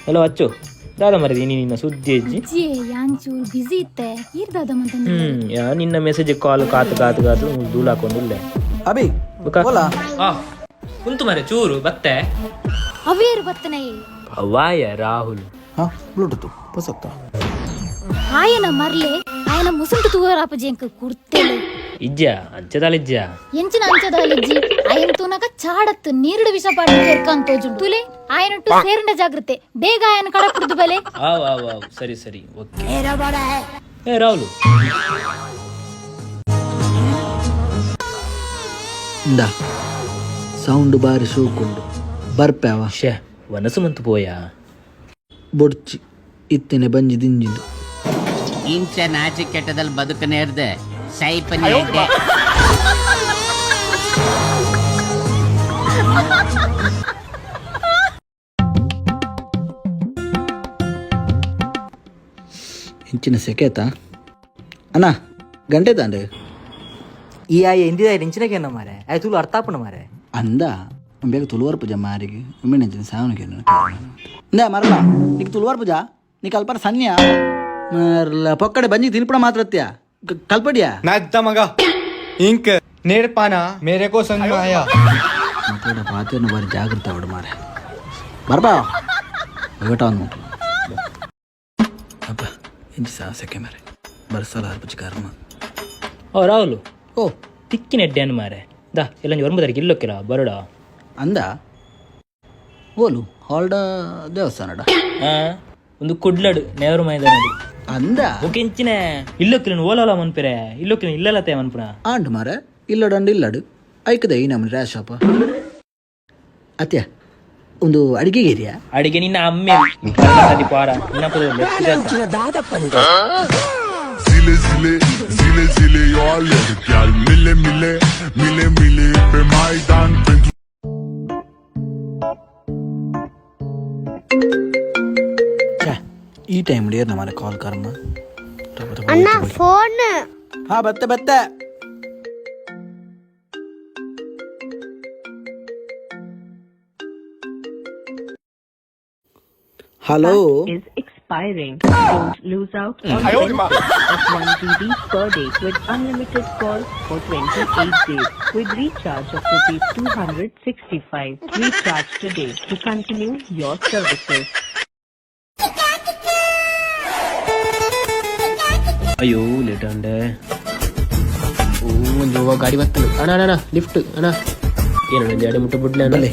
Hello ಅಚ್ಚು, ದಾದ ಮರದಿ ನಿನ್ನ ಸುದ್ದಿ ಅಜ್ಜಿ? ಅಜ್ಜಿ, ಯಾನ್ ಚೂರು ಬಿಸಿ ಇತ್ತೆ. ಈರ್ ದಾದ ಮಂತೊಂದು? ಯಾ ನಿನ್ನ ಮೆಸೇಜ್ ಕಾಲ್ ಕಾತು ಕಾತು ಕಾತು ಧೂಳು ಹಾಕೊಂಡಿಲ್ಲ. ಅಭಿ. ಬುಕ್ಕ. ಓಲಾ. ಆ ಕುಂತು ಮರೆ, ಚೂರು ಬತ್ತೆ. ಅವೇರು ಬತ್ತನೆ? ಅವಾಯ ರಾಹುಲ್. ಹಾ, ಬ್ಲೂಟೂತ್ ಪಸತ್ತ. ಆಯನ ಮರ್ಲೆ, ಆಯನ ಮುಸುಂಟು ತೂವರಾಪುಜಿ ಎಂಕ್ ಕುರ್ತೇಲು. ಇಜ್ಜ, ಅಂಚದಾಲಿಜ್ಜ. ಎಂಚಿನ ಅಂಚದಾಲಿಜ್ಜಿ? ಆಯನ್ ತೂನಗ ಚಾಡತ್ತು ನೀರುಡು ವಿಷ ಪಾಡಿ ಕೆರ್ಕಂತ ತೋಜುಂಡು. ತುಲೆ, ಆಯನೊಟ್ಟು ಸೇರಂಡ ಜಾಗ್ರತೆ. ಬೇಗ ಆಯನ ಕಡಪುಡ್ದು ಬಲೆ. ಆವ್ ಆವ್ ಆವ್, ಸರಿ ಸರಿ, ಓಕೆ. ಏ ರಾಹುಲ್. ಇಂದ, ಸೌಂಡ್ ಬಾರಿ ಸೂಕುಂಡು, ಬರ್ಪ್ಯಾವ? ಶೇ, ವನಸು ಮಂತು ಪೋಯಾ. ಬೊಡ್ಚಿ, ಇತ್ತನೆ ಬಂಜಿ ದಿಂಜಿಂಡು. ಇಂಚ ನಾಚಿ ಕೆಟ್ಟದಲ್ಲಿ ಬದುಕನೇರ್ದೆ ಸೈಪನಿ ಎಡ್ಡೆ. ಇಂಚಿನ ಸೆಕೆತ ಅಣ್ಣ, ಗಂಟೆ ತಾಂಡು. ಈ ಆಯ ಇಂದಿದ ಇಂಚಿನಕ್ಕೆ ಮಾರೆ, ಆಯ್ ತುಳು ಅರ್ಥ ಆಪುಂಡು ಮಾರೆ. ಅಂದ, ಬೇಗ ತುಳುವರ್ ಪೂಜಾ ಮಾರಿಗೆ ಉಮ್ಮೆಣಚಿನ ಸಾವನಿಗೆ ಇಂದ ಮರಲ, ನೀಕ್ ತುಳುವರ್ ಪೂಜಾ, ನೀ ಕಲ್ಪನ ಸನ್ಯ ಮರ್ಲ, ಪೊಕ್ಕಡೆ ಬಂಜಿ ತಿನ್ಪುಣ ಮಾತ್ರತ್ಯ ಕಲ್ಪಡಿಯಾ. नाचता मगा इंक नेर पाना मेरे को समझ में आया. ಮಾತಾಡ ಪಾತ್ರನ ಬಾರಿ ಜಾಗೃತ ಅವಡು ಮಾರೆ. ಬರ್ಬಾ ಒಗಟ ಒಂದು ಮಕ್ಕಳು. ಅಪ್ಪ, ಇಂಚಿ ಸಾವ ಸೆಕೆ ಮಾರೆ, ಬರ್ಸಲ ಅರ್ಪಚಿ ಕರ್ಮ. ಓ ರಾಹುಲ್. ಓ. ತಿಕ್ಕಿನ ಎಡ್ಡೆ ಮಾರೆ, ದಾ ಎಲ್ಲ ಒರ್ಮದರಿಗೆ ಇಲ್ಲೊಕ್ಕಿಲ್ಲ ಬರೋಡ. ಅಂದ, ಓಲು ಹಾಲ್ಡ ದೇವಸ್ಥಾನಡ? ಹಾ, ಒಂದು ಕುಡ್ಲಡು ನೇವರು ಮೈದಾನ. ಅಂದ. ಓಕೆ, ಇಂಚಿನ ಇಲ್ಲೊಕ್ಕಿಲ್ಲ ಓಲೋಲ ಮನ್ಪಿರೆ, ಇಲ್ಲೊಕ್ಕಿನ ಇಲ್ಲಲತೆ ಮನ್ಪುನ. ಆಂಡ್ ಮಾರೆ, ಇಲ್ಲಡಂಡು ಇಲ್ಲಡು ಐಕದ ಈ ನಮ್ಮನೆ ರ್ಯಾಶ್ ಅಪ್ಪ. ಅತ್ಯ, ಒಂದು ಅಡಿಗೆಗೆ ಇದೆಯಾ? ಅಡಿಗೆ ನಿನ್ನ ಅಮ್ಮೆ ಪಾರ ನಿನ್ನ. Zile zile, zile zile eu alerg. Iar mile mile, mile mile pe Maidan pentru ಛೇ, ಈ ಟೈಮ್ ಏರ್ನ ಮಾರೆ ಕಾಲ್ ಕರ್ಮ. ಅಣ್ಣ, ಫೋನ್. ಹಾ, ಬತ್ತೆ ಬತ್ತೆ. Hello. Is expiring. Don't lose out on the benefit of 1 GB per day with unlimited calls for 28 days with recharge of rupees 265. Recharge today to continue your services. ಅಯ್ಯೋ, late ಅಂಡೆ. ಓ, ಒಂದು ಗಾಡಿ ಬರ್ತದೆ. ಅಣ್ಣ ಅಣ್ಣ ಅಣ್ಣ, ಲಿಫ್ಟ್ ಅಣ್ಣ. ಏನಣ್ಣ, ಒಂದು ಎರಡು ಮುಟ್ಟು ಬಿಡ್ಲೆ ಅಣ್ಣ. ಬಲೆ.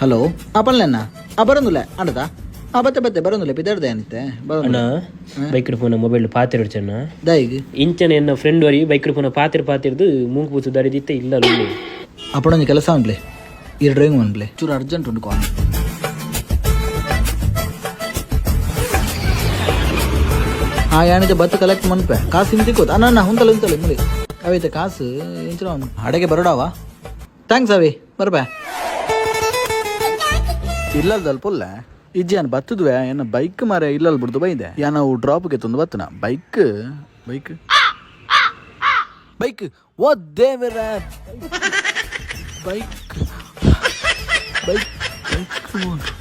ಹಲೋ, ಆ ಪಲ್ಲೆ ಅಣ್ಣ. ಆ, ಬರೋದಿಲ್ಲ ಅಂಡದಾ? ಆ, ಬತ್ತೆ ಬತ್ತೆ, ಬರೋದಿಲ್ಲ ಪಿದಾಡ್ದೆ ಅನಿತ್ತೆ. ಅಣ್ಣ. ಬರೋದಿಲ್ಲ. ಬೈಕ್ ಫೋನ್ ಮೊಬೈಲ್ ಪಾತಿರ ಅಣ್ಣ. ದಾಯಿಗ್? ಇಂಚನೆ ಎನ್ನ ಫ್ರೆಂಡ್ ವರಿ ಬೈಕ್ ಫೋನ್ ಪಾತಿರ ಪಾತಿರ್ದು ಮೂಂಕು ಪೂಸು ದರಿದಿತ್ತೆ ಇಲ್ಲ ಅಲ್ಲಿ. ಅಪ್ಪಡೊಂಜಿ ಕೆಲಸ ಅನ್ಪ್ಲೆ, ಈ ಡ್ರೈವಿಂಗ್ ಅನ್ಪ್ಲೆ, ಚೂರು ಅರ್ಜೆಂಟ್ ಉಂಟು ಕಾಲ್. ಆ ಯಾನಿದೆ ಬತ್ತು ಕಲೆಕ್ಟ್ ಮನ್ಪೆ, ಕಾಸು ಇಂತಿಕೋತ ಅಣ್ಣ. ಅಣ್ಣ, ಹುಂತಲೆ ಹುಂತಲೆ ಮುಲಿ ಅವೈತೆ ಕಾಸು ಇಂಚಿನ ಅವನು ಅಡಗೆ ಬರೋಡಾವ. Thanks ಅವಿ, ಬರ್ಬೆ. ಇಲ್ಲಲ್ದಲ್ ಪುಲ್ಲ ಇಜ್ಜಿ, ಬತ್ತದ್ವೆ ಏನ ಬೈಕ್ ಮಾರೆ, ಇಲ್ಲಲ್ ಬಿಡ್ದು ಬೈದೆ. ಯಾ, ನಾವು ಡ್ರಾಪ್ಗೆ ತಂದು ಬತ್ತನ. ಬೈಕ್ ಬೈಕ್ ಬೈಕ್, ಓ ದೇವರ, ಬೈಕ್ ಬೈಕ್ ಬೈಕ್.